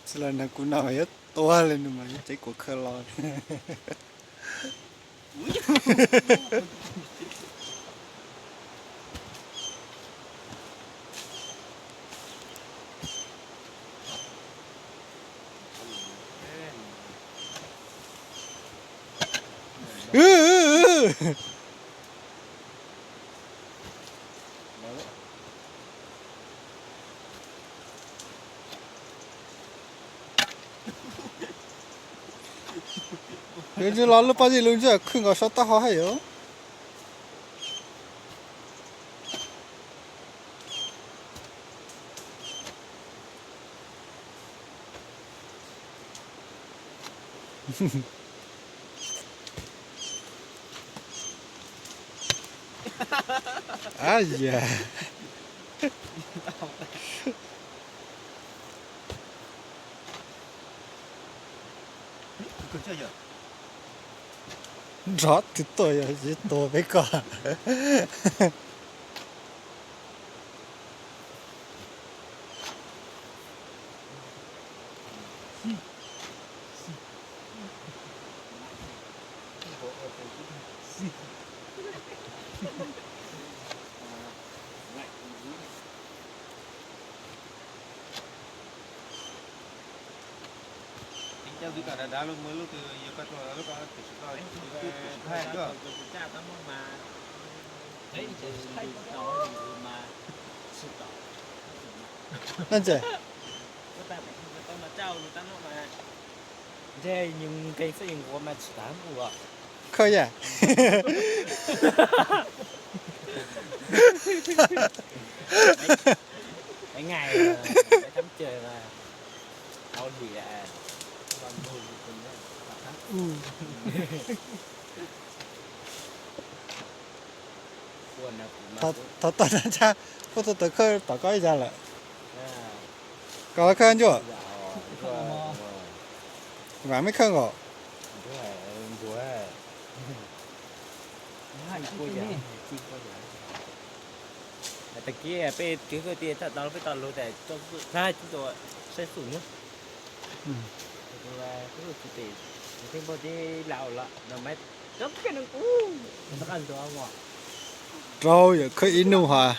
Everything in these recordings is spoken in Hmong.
Tsis los nag kuv no mas yuav tuag li no mas yuav tsev kuv khaws los. Los lub pob zeb lub ntsej khwj nkaus saum taub hau hab yom. Ab yam. Nrov twg tuaj yog tsis tuag peb koj. Leej twg? Khawj yam. Thov tau na tshab, kuj tau tawv khawj tom koj ib zag lawm. Koj los khawj ntsuj. Vam mej khawj nkaus. Tag kis peb twv kawj tias txhaj tau peb tau lug tas tso kawj txhab tsis tau saib xum na. Tsis tes, tsis tej npauj teb laus los no mas tso kawj no kuv. Rau yawm khawj ib nub hos,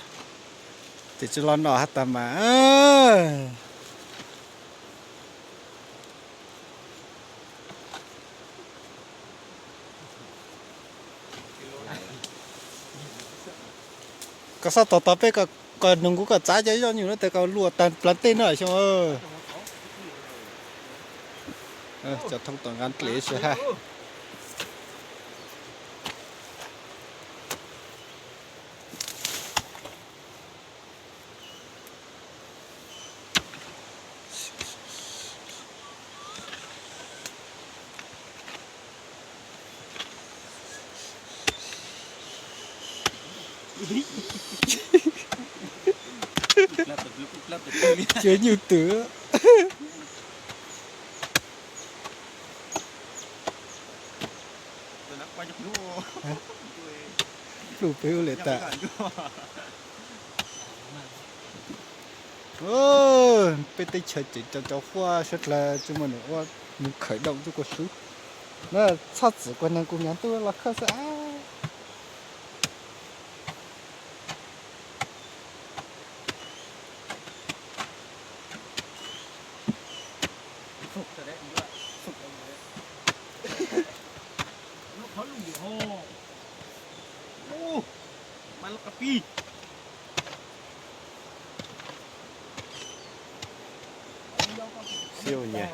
ces tsis los noj hab tag mas. Koj xob tos tos peb, koj nug kuv koj txav cov ib zoj nyuj no tes koj luaj tag plav tej no xyoo. Cov thoob tom nqa dlej sib hab. Cov nyuj twm. Pluj peb ua li tas. Peb teb chaws ces cov cov huab suav dlawg tsis muaj nws ua, nws khawm dooj tub kua sub. Na txhob txwm kuas neeg kuv nyav ntuj los khawj xwb. Xiu nyam.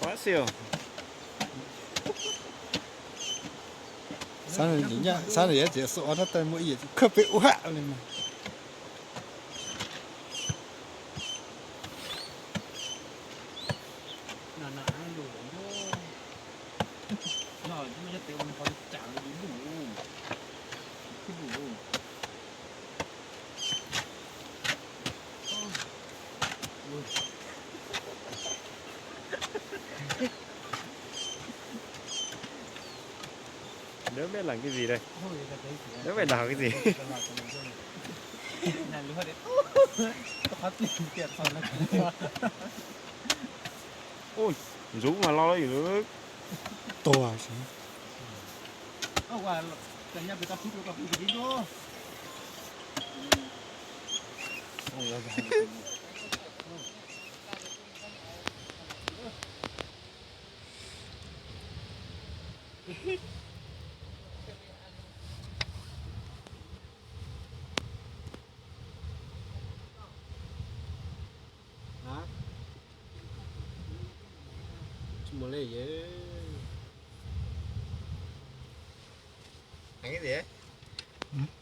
Qab xiu. Xav li yam tsis xu ob nab tej muaj ib yam khawj peb ua hab li mas. Đứa biết làm cái gì đây? Đứa biết làm cái gì? Ui, rú mà lo lắm. Tua.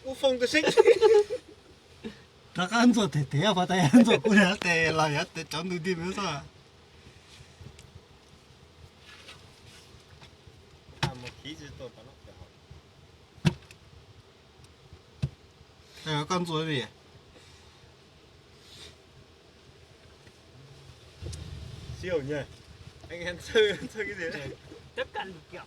Ua foom tus seb. Rov qab ntxuav tes tes, pov tas yog ntxuav kuv yog tes los yog tes cov ntug ti me xwb. Koj ntxuav li. Siêu nhỉ. Anh em chơi, chơi cái gì đấy? Chắc ăn được kiểu.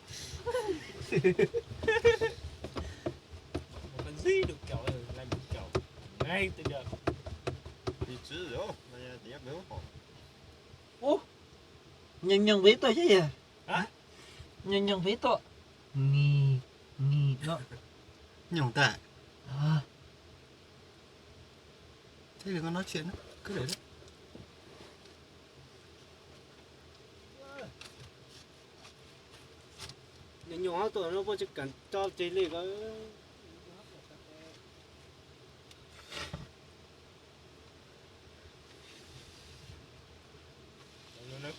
Một con dí được kiểu này, làm được kiểu ngay từ đầu. Thì chứ rồi, mà nhà thì em mới hỏi. Ủa? Nhường nhường với tôi chứ gì? Hả? Nhường nhường với tôi. Nghi, nghi đó. Nhường ta. À. Thế thì con nói chuyện đó, cứ để đó. Nws nyuam qhuav tuaj no puas tsis kam tso tseg li ko.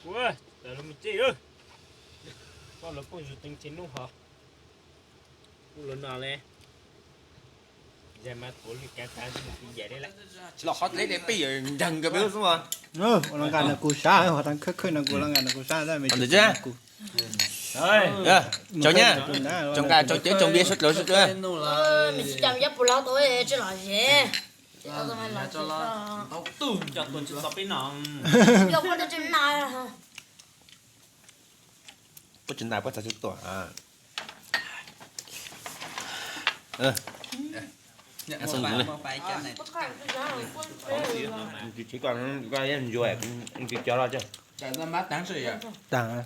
Kuv tas lub me cej, koj los kooj zus teev tsis nub hov. Kuv los no le. Los qhov tsev de pij nreeg nkawd peb xwb mas. Ua loo nqa nws kuv sab, hov tau khawb khawb nws kuv loo nqa nws kuv sab. Tsaus nyab, tsaus nqa tsaus cev tsaus npias sawv dlawg sawv dlawg. Nws tsis cam yab puas laub tau tsis los ze. Cov tuam tsis txog peb no. Yog puas tsis na. Puas tsis na puas txog tsis tuam. Tsis tsis koj, koj yeej ntsuas, tsis cov los tso. Tag.